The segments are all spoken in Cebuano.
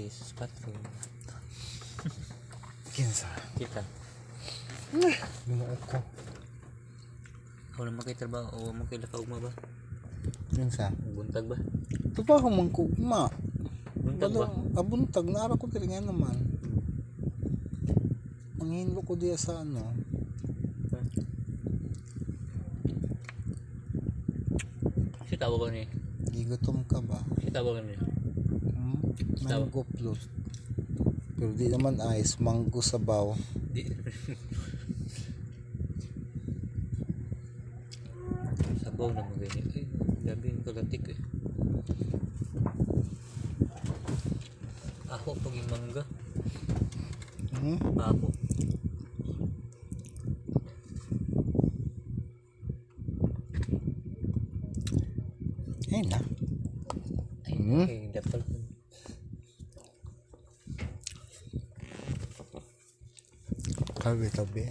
Police patrol. Kinsa? Kita. Ginoo ko. Wala man kay trabaho o man kay lakaw ba? Kinsa? Buntag ba? Trabaho man ko ma. Buntag ba? Abuntag naara ko diri nga naman. Manghinlo ko diya sa ano. Si tawag ko ni. Gigutom ka ba? Si tawag ko ni. Hmm? Mango float. Pero di naman ice, mango sabaw. Di. Sabaw na mo gani. Ay, grabe yung kalatik eh. Ako pag yung mangga. Hmm? Ako. Ayun na. Ay, ay, dapat. Tabi-tabi.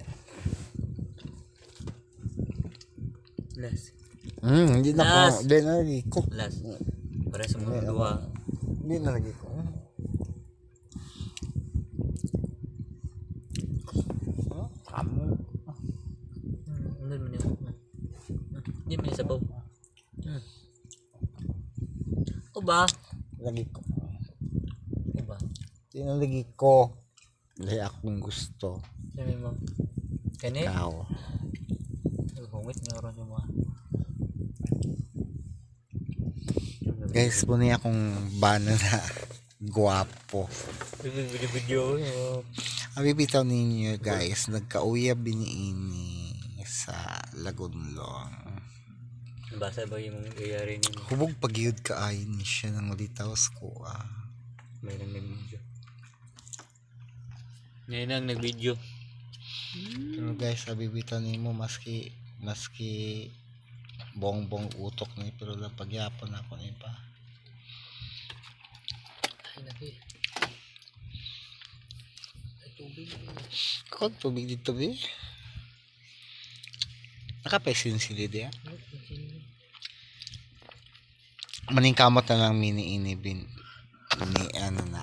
Last. Hindi na ko. Last. Hindi na lagi ko. Last. Para sa mga duwa. Hindi na lagi ko. Kamo. Ano man yun? Hindi man yung sabaw. O ba? Lagi ko. O ba? Hindi na lagi ko. Hindi akong gusto. Sabi mo. Kani? Ikaw. Hungit nga ron yung mga. Guys, muna akong bana na guwapo. Video-video. Ang bibitaw ninyo guys, nagkauyab biniini sa Lagunlong. Basa ba yung iyari ninyo? Hubog pagyud kaayo ni siya nang ulitaw sa kuha. May nang nag-video. Ngayon ang nag-video. Pero guys, sabi bitaw nimo maski bongbong utok ni pero lang pagyapon ako ni pa. Ay, naki. Ay, tubig. Kung tubig dito bi. Nakapesin sila diya. Maning kamot na lang mini ini bin ni ano na.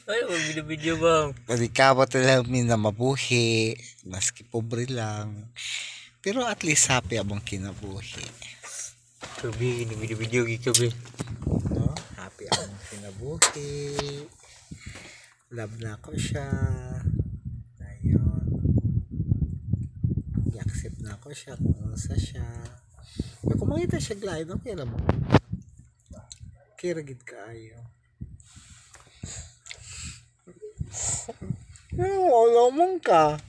Ay, mag-video-video ba? Maning kamot na lang min na mabuhi, maski pobre lang. Pero at least happy abang kinabuhi. Tubig, nag-video-video gikabi. No? Happy abang kinabuhi. Love na ako siya. Ayun. I-accept na ako siya kung unsa siya. Pero kung makita siya glide, okay ra mo. Kira gid kaayo. Wala mong ka.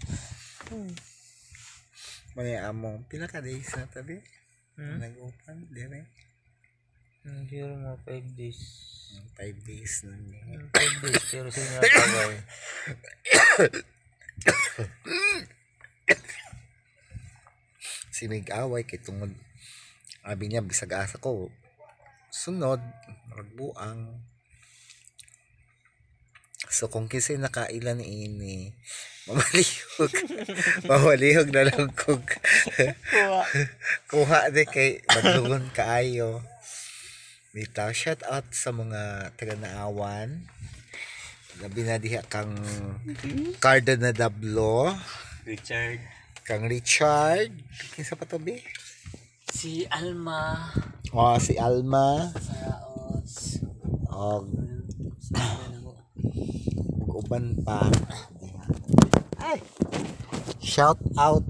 Mani among pila ka days na tabi? Nag-open dire. Siguro mga 5 days. 5 days na ni. 5 days, pero sino nakabay? Si mig-away kay tungod abi niya bisag asa ko sunod magbuang. So kung kisay nakailan ini mamalihog mamalihog na lang kog kuha de kay madlugon kaayo. Bitaw, shout out sa mga taga Naawan. Labi na diha kang Cardo na Dablo, Richard, kang Richard, kinsa pa to be? Si Alma. Oh, si Alma. Sa Og uban pa. Ay. Shout out